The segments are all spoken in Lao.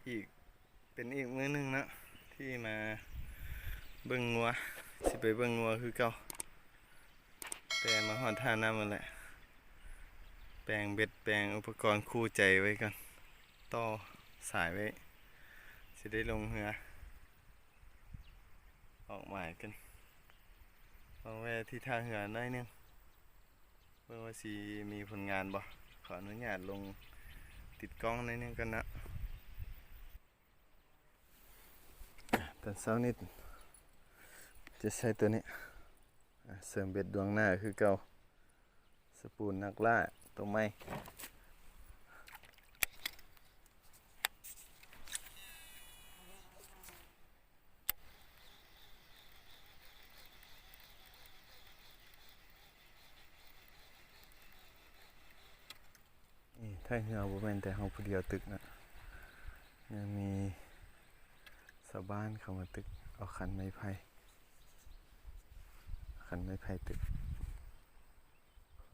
ອີກ ເປັນອີກມື້ໜຶ່ງເນາະ ທີ່ມາເບິ່ງງົວ ຊິໄປເບິ່ງງົວຄືເກົ່າ. ແຕ່ມາຮອດທ່ານ້ຳນັ້ນແຫຼະ ແປງເບັດ ແປງອຸປະກອນຄູ່ໃຈໄວ້ກ່ອນ ຕໍ່ສາຍໄວ້ ຊິໄດ້ລົງເຮືອ ອອກໝາຍກັນ ຕ້ອງແວ່ທີ່ທ່າເຮືອໜ້ອຍໜຶ່ງ ເບິ່ງວ່າຊິມີຜົນງານບໍ່. ຂໍອະນຸຍາດລົງຕິດກ້ອງໜ້ອຍໜຶ່ງກ່ອນເນາະ. ອາ ຕອນເຊົ້ານີ້ຈະໃຊ້ໂຕນີ້ ອາ ເສີມເບັດດວງໜ້າຄືເກົ່າ ສະປູນນັກລ່າໂຕໃໝ່. ນີ້ ໄທເຮົາບໍ່ແມ່ນແຕ່ເຮົາຜູ້ດຽວຕຶກນະ ຍັງມີຊາວບ້ານເຂົ້າມາຕຶກ ເອົາຄັນໄມ້ໄຜ່ ຄັນໄມ້ໄຜ່ຕຶກ.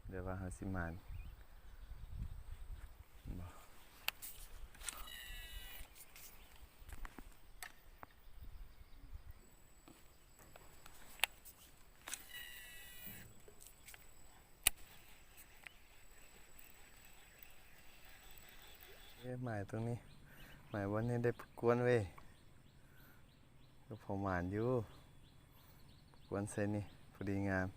ແຕ່ວ່າເຮົາຊິໝານບໍ່ ເອີ ໝາຍຕົງນີ້ ໝາຍບ່ອນນີ້ໄດ້ປະກວນເວີຍ. ກໍພໍໝານຢູ່ ກວນໃສ່ນີ້ພໍດີງາມ.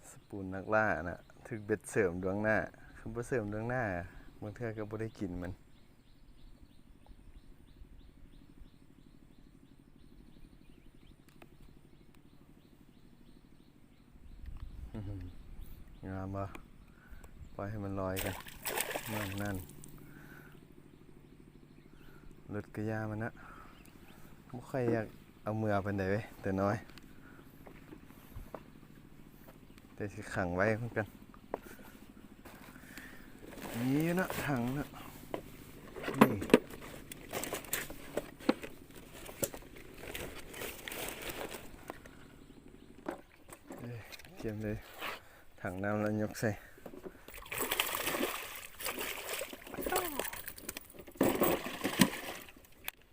ສະປູນນັກລ່ານະ ຖືກເບັດເສີມດວງໜ້າ ຄັນບໍ່ເສີມດວງໜ້າ ບາງເທື່ອກໍບໍ່ໄດ້ກິນມັນ. ງາມບໍ່? ປ່ອຍໃຫ້ມັນລອຍກັນ. ນັ້ນ ນັ້ນ ຫຼຸດກະຢ່າມັນນະ. ບໍ່ຄ່ອຍຢາກເອົາເມືອປານໃດເວີຍ ແຕ່ນ້ອຍ ແຕ່ຊິຂັງໄວ້ຄືກັນ. ມີຢູ່ເນາະ ຖັງເນາະ ນີ້. ເອີ ກຽມເລີຍ ຖັງນ້ຳແລ້ວຍົກໃສ່.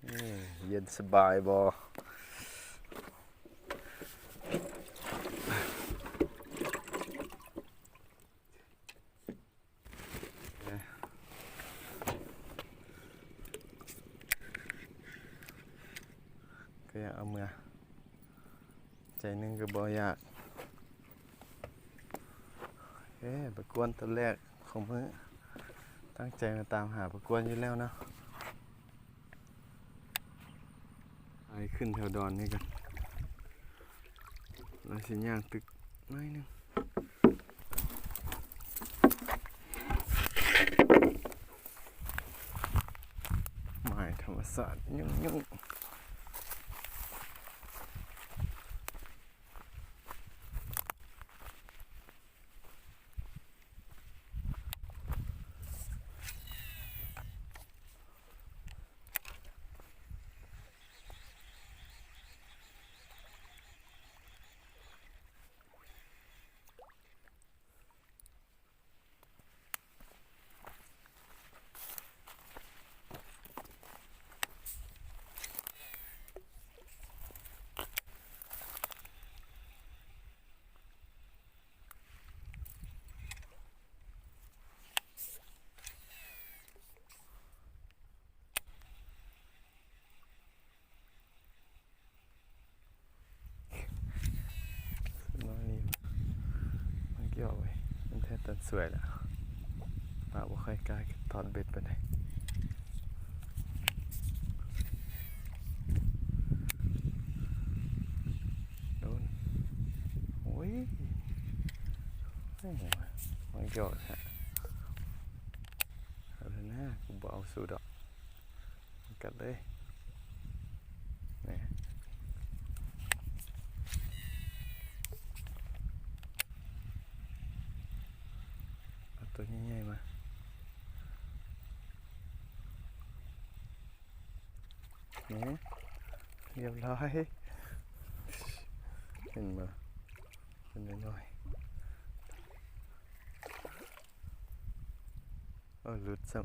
ອືມ ເຢັນສະບາຍບໍ່? ກໍຢາກເອົາເມືອ ໃຈໜຶ່ງກໍບໍ່ຢາກ. ເອີ ໄປກວນຕອນແລກຂອງມື້ ຕັ້ງໃຈມາຕາມຫາປາກວນຢູ່ແລ້ວເນາະ. ໄປຂຶ້ນແຖວດອນນີ້ກັນ ແລ້ວຊິຍ່າງຕຶກໜ້ອຍໜຶ່ງ. ໝາຍທຳມະຊາດຫຍຸ້ງໆ. ນ້ອຍນີ້ມັນກ່ຽວເວີຍ ມັນແທບຕັນສວຍແລ້ວ. ປາບໍ່ຄ່ອຍກ້າຖອດເບັດປານໃດ. ໂດນ ໂອ້ຍ ແມ່ນຫຍັງວະ ມັນກ່ຽວແທ້. ເອົາເຖາະນາ ກູບໍ່ເອົາສູ້ດອກ. ກັດເລີຍ ນີ້ ເອົາຕົວໃຫຍ່ໆມາ ນີ້ ຮຽບຮ້ອຍ ເຫັນບໍ່ ຕົວນ້ອຍໆ. ເອີ ຫຼຸດຊ້ຳ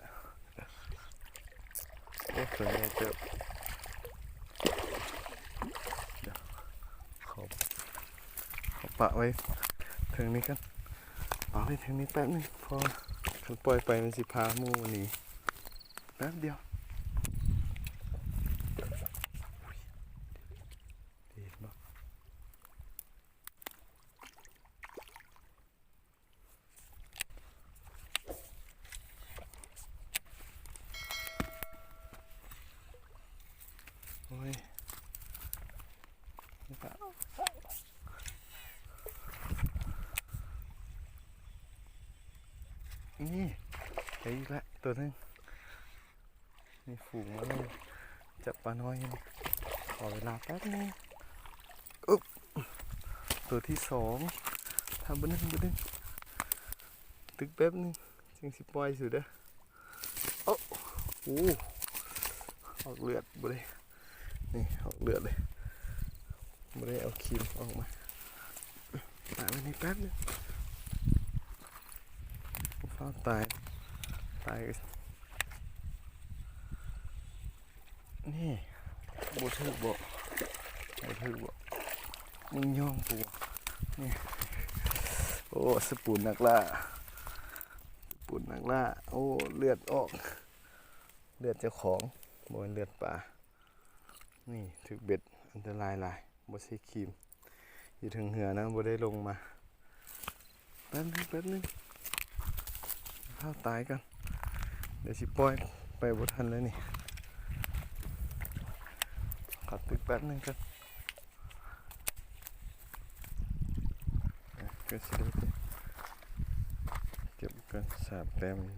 ະ ໂອ້ ຕົວໃຫຍ່ເຕີບ. ດຽວ ຂໍ ຂໍປະໄວ້ເທິງນີ້ກ່ອນ ປະໄວ້ເທິງນີ້ແປັບໜຶ່ງ ເພາະວ່າຄັນປ່ອຍໄປມັນຊິພາໝູ່ໜີ ແປັບດຽວ. ເຫັນບໍ່? ໂອ້ຍ ນີ້ ໄດ້ອີກແລ້ວ ໂຕໜຶ່ງ. ມີຝູງມາເລີຍ ຈັບປານ້ອຍຢູ່ນີ້ ຂໍເວລາແປັບໜຶ່ງ. ອຶບ ໂຕທີສອງ ຖ້າບໍ່ດຶງ ບໍ່ດຶງ ຕຶກແປັບໜຶ່ງ ຈຶ່ງຊິປ່ອຍສູ່ເດີ. ໂອ້ ໂອ້ ອອກເລືອດ ບໍ່ໄດ້ ນີ້ ອອກເລືອດເລີຍ ບໍ່ໄດ້ເອົາຄີມອອກມາ. ປະໄວ້ນີ້ແປັບໜຶ່ງ ຟ້າວຕາຍ ຕາຍ ນີ້ ບໍ່ຖືກບໍ່ ບໍ່ຖືກບໍ່ ມຶງຍ່ອງກູ ນີ້ ໂອ້ ສະປູນນັກລ່າ ສະປູນນັກລ່າ ໂອ້ ເລືອດອອກ ເລືອດເຈົ້າຂອງ ບໍ່ແມ່ນເລືອດປາ. ນີ້ຖືກເບັດ ອັນຕະລາຍຫຼາຍ ບໍ່ໃສ່ຄີມ ຢູ່ເທິງເຮືອນະ ບໍ່ໄດ້ລົງມາ. ແປັບໜຶ່ງ ແປັບໜຶ່ງ ເຮົາຕາຍກ່ອນ ດຽວຊິປ່ອຍໄປບໍ່ທັນແລ້ວນີ້ ຂໍຕຶກແປັບໜຶ່ງກ່ອນ. ເອີ ກໍຊິໄດ້ເກັບກັນສາມແຕ້ມນີ້.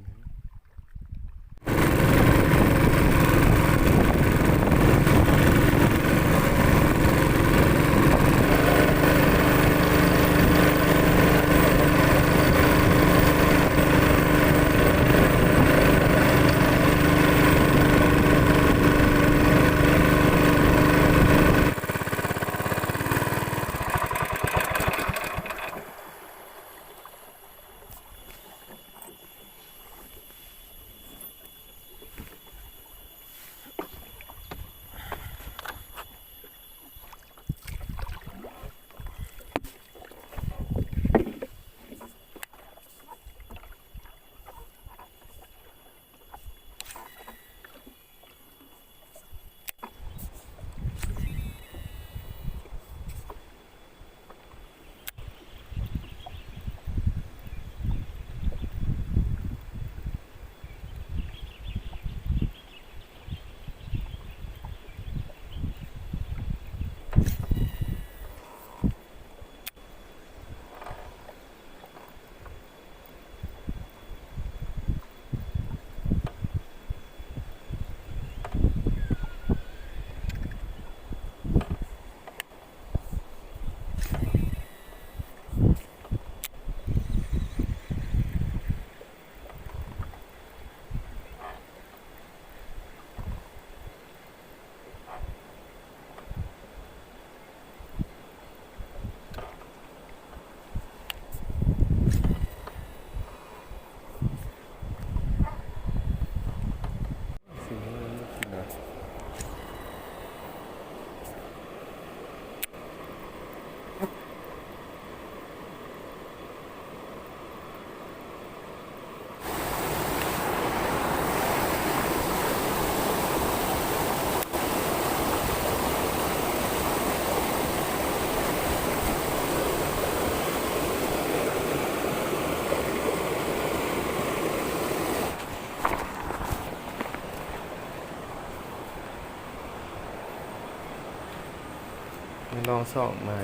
ລອງຊອກມາ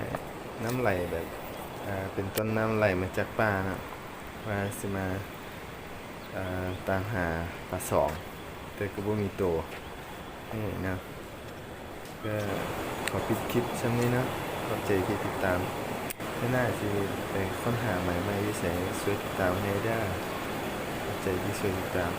ນ້ຳໄຫຼແບບ ເປັນຕົ້ນນ້ຳໄຫຼມາຈາກປ່າເນາະ ວ່າຊິມາ ເອີ ຕາມຫາປາສອງ ແຕ່ກໍບໍ່ມີໂຕ ນີ້ນະ. ກໍຂໍປິດຄລິບຊ່ຳນີ້ເນາະ. ຂອບໃຈທີ່ຕິດຕາມ. ເທື່ອໜ້າຊິໄປຄົ້ນຫາໄມ້ໃໝ່ຢູ່ໃສ ຊ່ວຍຕິດຕາມແດ່ເດີ. ຂອບໃຈທີ່ຊ່ວຍຕິດຕາມ.